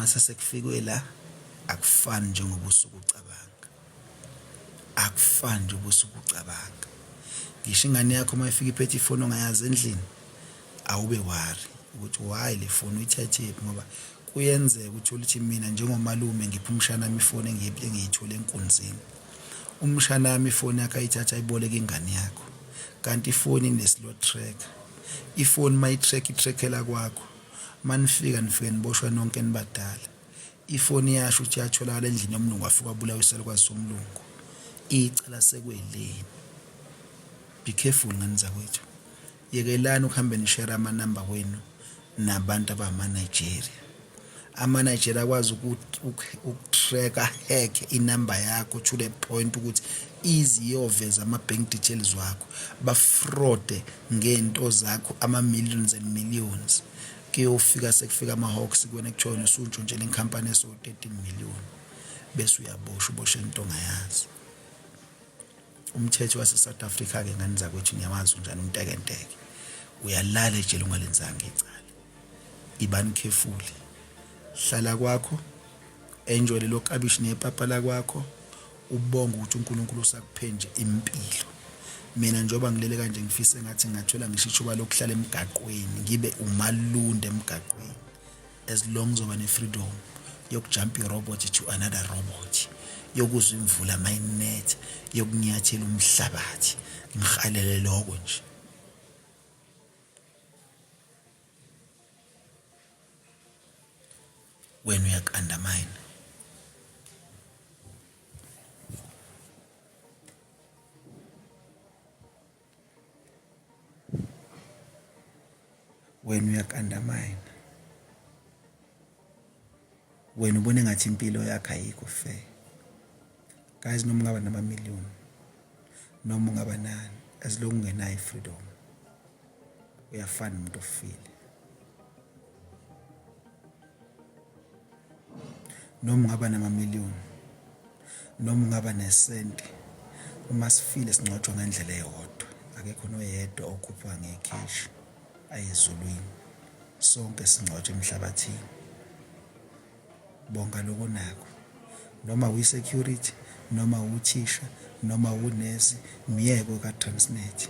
Mase sekufikwe la akufani njengoba usuke ucabanga. Akufani njengoba usuke ucabanga. Ngisho ingane yakho uma ifika iphethe ifoni ongayazi endlini awube worry ukuthi why le foni uyithethephi ngoba kuyenzeka uthole ukuthi mina njengomalume ngipha umshana wami ifoni engiyithole enkunzini. Umshana wami ifoni yakhe ayithatha ayiboleke ingane yakho kanti ifoni ine-slow tracker. Ifoni uma i-track i-track-ela kwakho. Manifika nifike niboshwa nonke nibadala. Ifoni iyasho ukuthi yatholakala endlini yomlungu wafika wabulawa isalukwazi somlungu. Icala sekweleni. Be careful ngane zakwethu. Yekelani ukuhambe nishare amanamba wenu nabantu abama-Nigeria. Ama-Nigeria akwazi uku-track-a hack inamba yakho to the point ukuthi ize iyoveza ama-bank details wakho, bafrode ngey'nto zakho ama-millions and millions. Kuyofika sekufika ama-hawks kuwena kuthiwa wena usuntshontshela inkampani eso-13 million bese uyaboshwa uboshwe into ongayazi. Umthetho wase-South Africa-ke ngane zakwethu niyawazi unjani untekenteke. Uyalala ejele ungalenzanga icala. Ibani careful. Hlala kwakho, enjoy lelo kabishi nepapa lakwakho, ubonge ukuthi uNkulunkulu usakuphe nje impilo. Mina njengoba ngilele kanje ngifise ngathi ngingathola ngisho ithuba lokuhlala emgaqweni, ngibe umalunde emgaqweni. As long ngizoba ne-freedom yokujampa i-robot to another robot, yokuzwa imvula mayinetha, yokunyathela umhlabathi, ngihalele lokho nje. Wena uyaku-undermine. Wena uyaku-undermine. Wena ubona engathi impilo yakho ayikho fair. Guys noma ungaba nama-million noma ungaba nani as long ungenayo i-freedom uyafana nomuntu ofile. Noma ungaba nama-million noma ungaba nesenti uma sifile singcwatshwa ngendlela eyodwa akekho noyedwa okhuphuka ngekheshi aye ezulwini sonke singcwatshwa emhlabathini. Bonga lokho onakho noma uyi-security noma uwuthisha noma uwunesi myeke oka-Transnet.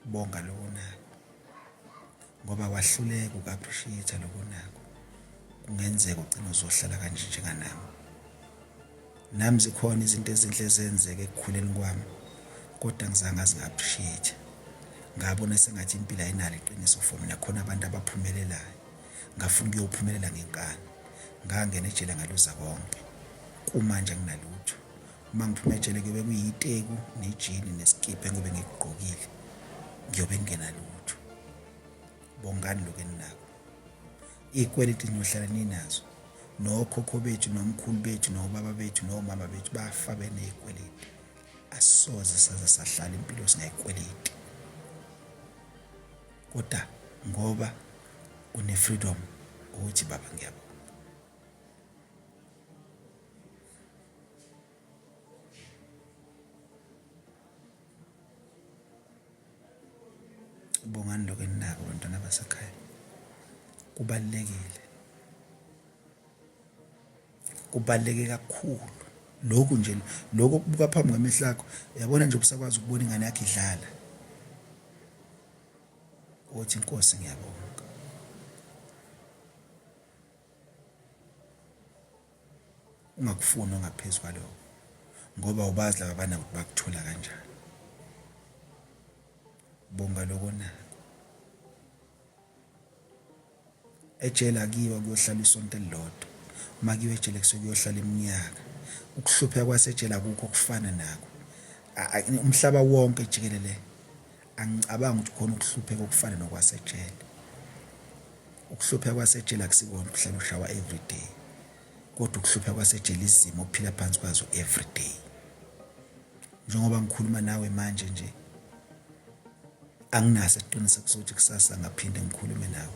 Bonga lokho onakho ngoba wahluleka uku-appreciate lokho onakho kungenzeka ugcine uzohlala kanje njenganami. Nami zikhona izinto ezinhle ezenzeka ekukhuleni kwami kodwa angizange ngaze nga-appreciate. Ngabona sengathi impilo ayinalo iqiniso for mina khona abantu abaphumelelayo. Ngafuna ukuyophumelela ngenkani. Ngangena ejele ngaluza konke. Kumanje anginalutho. Uma ngiphuma ejele kuyobe kuyiteku nejini nesikibha engiyobe ngikugqokile. Ngiyobe ngingenalutho. Bongani lokhu eninakho. Iy'kweleti niyohlala ninazo. Nokhokho bethu nomkhulu bethu nobaba bethu nomama bethu bafa beney'kweleti. Asoze saze sahlala impilo singayikweleti. Kodwa ngoba une-freedom ukuthi baba ngiyabonga. Bongani lokho eninako bantwana basekhaya. Kubalulekile. Kubaluleke kakhulu. Lokhu nje lokhu okubuka phambi kwamehlo akho, uyabona nje ubusakwazi ukubona ingane yakho idlala. Uthi Nkosi ngiyabonga. Ungakufuni ongaphezu kwaloko ngoba ubazi laba bana ukuthi bakuthola kanjani. Bonga lokho onako. Ejele akuyiwa kuyohlala isonto elilodwa. Uma kuyiwa ejele kusuke kuyohlala iminyaka. Ukuhlupheka kwasejele akukho okufana nako. Umhlaba wonke jikelele angicabangi ukuthi khona ukuhlupheka okufana nokwasejele. Ukuhlupheka kwasejele akusikona ukuhlala ushawa everyday kodwa ukuhlupheka kwasejele izimo ophila phansi kwazo everyday. Njengoba ngikhuluma nawe manje nje anginaso isiqiniseko sokuthi kusasa ngaphinde ngikhulume nawe.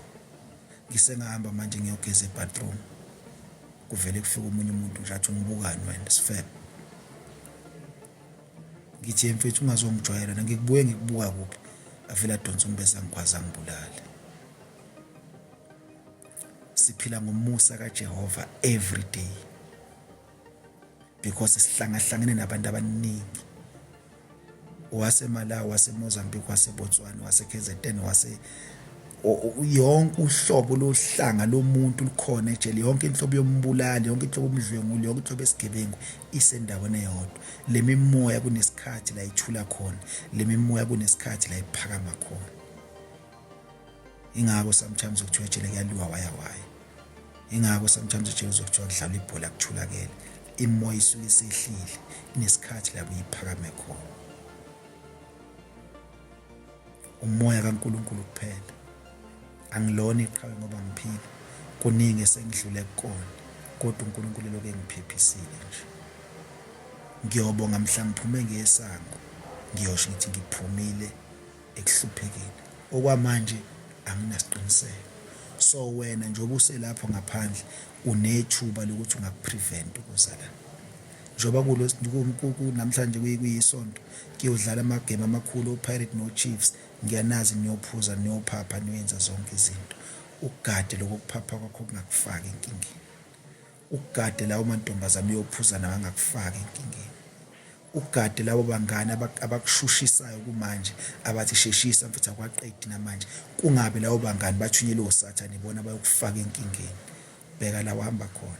Ngisengahamba manje ngiyogeza ebathroom kuvele kufike omunye umuntu nje athi ungibukani wena sifebe. Ngithi mfethu ungazongijwayela na ngikubuye ngikubuka kuphi avele adonse umbese angigwaze angibulale. Siphila ngomusa kaJehova every day because sihlangahlangene nabantu abaningi waseMalawi, waseMozambique, waseBotswana, waseKZN, wase yonke uhlobo lohlanga lomuntu lukhona ejele, yonke inhlobo yombulali, yonke inhlobo yomdlwenguli, yonke inhlobo yesigebengu isendaweni eyodwa. Le mimoya kunesikhathi la ithula khona, le mimoya kunesikhathi la iphakama khona. Ingakho sometimes kuthiwa ejele kuyaliwa waya waya. Ingakho sometimes ejele uzokuthiwa kudlalwa ibhola kuthulakele. Imoya isuke isehlile, inesikhathi lapho iphakame khona. Umoya kaNkulunkulu kuphela. Angilona iqhawe ngoba ngiphila. Kuningi esengidlule kukona kodwa uNkulunkulu elokhu engiphephisile nje. Ngiyobonga mhla ngiphume ngesango, ngiyosho ngithi ngiphumile ekuhluphekeni. Okwamanje anginasiqiniseko. So wena njengoba uselapho ngaphandle unethuba lokuthi ungakuprevent ukuza la. Njengoba kulo namhlanje kuyisonto kuyodlala amagemu amakhulu oPirate noChiefs ngiyanazi niyophuza niyophapha niyoyenza zonke izinto. Ukugade lokho kuphapha kwakho kungakufaki enkingeni. Ugade lawo mantombazane uyophuza nawo angakufaki enkingeni. Ugade labo bangani abakushushisayo kumanje abathi sheshisa mfethu akwaqedi namanje kungabe labo bangani bathunyelwe osathane ibona abayokufaka enkingeni. Bheka la uhamba khona,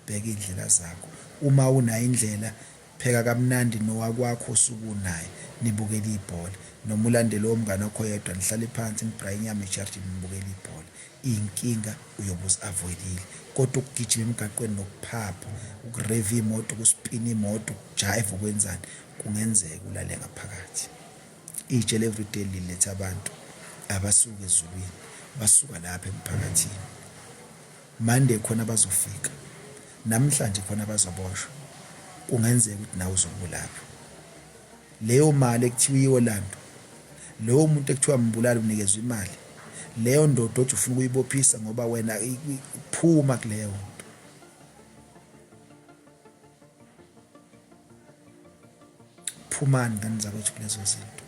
bheka iy'ndlela zakho. Uma unayo indlela pheka kamnandi nowakwakho osuke unaye nibukele ibhola noma ulande lowo mngani wakho oyedwa nihlale phansi nibhraye inyama ejardini nibukele ibhola. Iy'nkinga uyobe uzi-avoid-ile kodwa ukugijima emgaqweni nokuphapha, ukureva imoto, ukuspina imoto, ukujayiva ukwenzani kungenzeka ulale ngaphakathi. Ijele everyday liletha abantu abasuka ezulwini basuka lapha emphakathini. Monday khona abazofika, namhlanje khona abazoboshwa, kungenzeka ukuthi nawe uzobe ulapho. Leyo mali ekuthiwa iyolandwa, lowo muntu ekuthiwa mbulali unikezwa imali, leyo ndoda othi ufuna ukuyibophisa ngoba wena phuma kuleyo nto. Phumani ngane zakwethu kulezo zinto.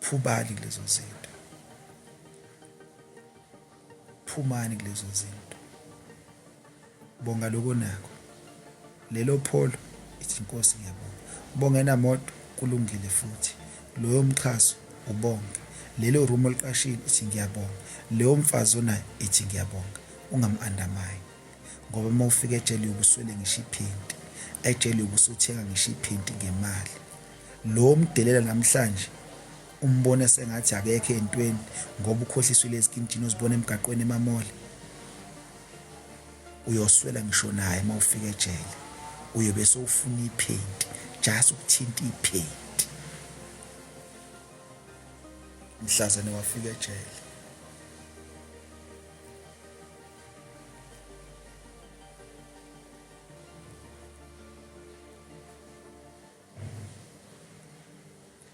Phubali kulezo zinto. Phumani kulezo zinto. Bonga lokho onakho. Lelo pholo ithi inkosi ngiyabonga. Ubongena moto kulungile futhi. Loyo mxhaso ubonge. Lelo room oliqashile ithi ngiyabonga. Leyo mfazi onayo ithi ngiyabonga. Ungam-undermine. Ngoba uma ufika ejele uyobe uswele ngisho iphenti. Ejele uyobe usuthenga ngisho iphenti ngemali. Lo omdelela namhlanje umbone sengathi akekho ey'ntweni ngoba ukhohliswe lezi kintini ozibona emgaqweni emamall. Uyoswela ngisho naye uma ufika ejele. Uyobe sewufuna iphenti, just ukuthinta iphenti. Mhlazane wafika ejele.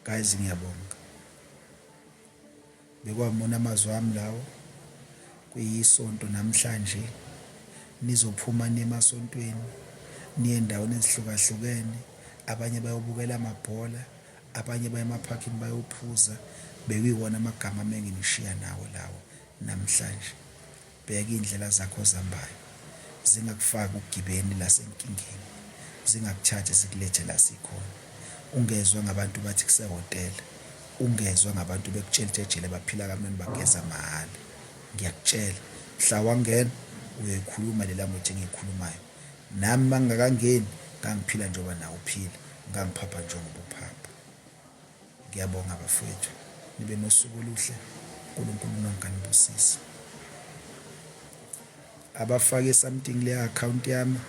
Guys ngiyabonga. Bekwamona amazwi ami lawo kuyisonto namhlanje nizophuma niye emasontweni niye endaweni ezihlukahlukene abanye bayobukela amabhola abanye baye emaphakini bayophuza bekuyiwona amagama amenginishiya nawo lawo namhlanje. Bheka iy'ndlela zakho ozihambayo, zingakufaki ugibeni lasenkingeni, zingakuthathi zikulethe la sikhona. Ungezwa ngabantu bathi kusehhotela, ungezwa ngabantu bekutshela ukuthi ejele baphila kamnandi bageza mahhala. Ngiyakutshela, mhla wangena uyoyikhuluma le language engiyikhulumayo. Nami uma ngingakangeni ngangiphila njengoba nawe uphila, ngangiphapha njengoba uphapha. Ngiyabonga bafowethu, nibe nosuku oluhle, uNkulunkulu nonke anibusise. Abafake something le account yami,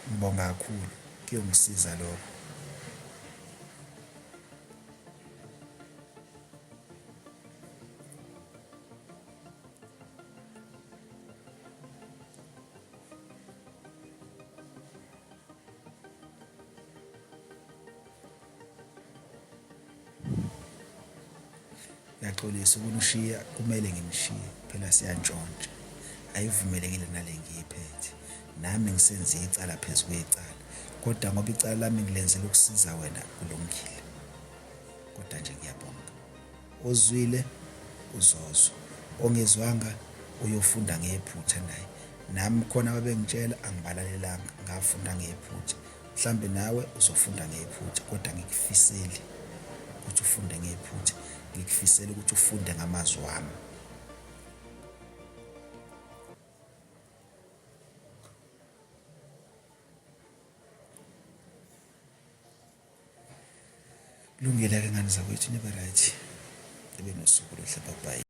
ngibonga kakhulu, kuyongisiza lokho. Ngiyaxolisa ukunishiya kumele nginishiye phela siyantshontsha ayivumelekile nale ngiyiphethe nami ngisenze icala phezu kwecala kodwa ngoba icala lami ngilenzela ukusiza wena kulungile kodwa nje ngiyabonga ozwile uzozwa Ongezwanga uyofunda ngephutha naye. Nami khona ababengitshela angibalalelanga ngafunda ngephutha. Mhlambe nawe uzofunda ngephutha kodwa angikufiseli ukuthi ufunde ngephutha, ngikufisela ukuthi ufunde ngamazwi wami. Kulungile-ke ngane zakwethu nibe right, nibe nosuku oluhle, bye bye.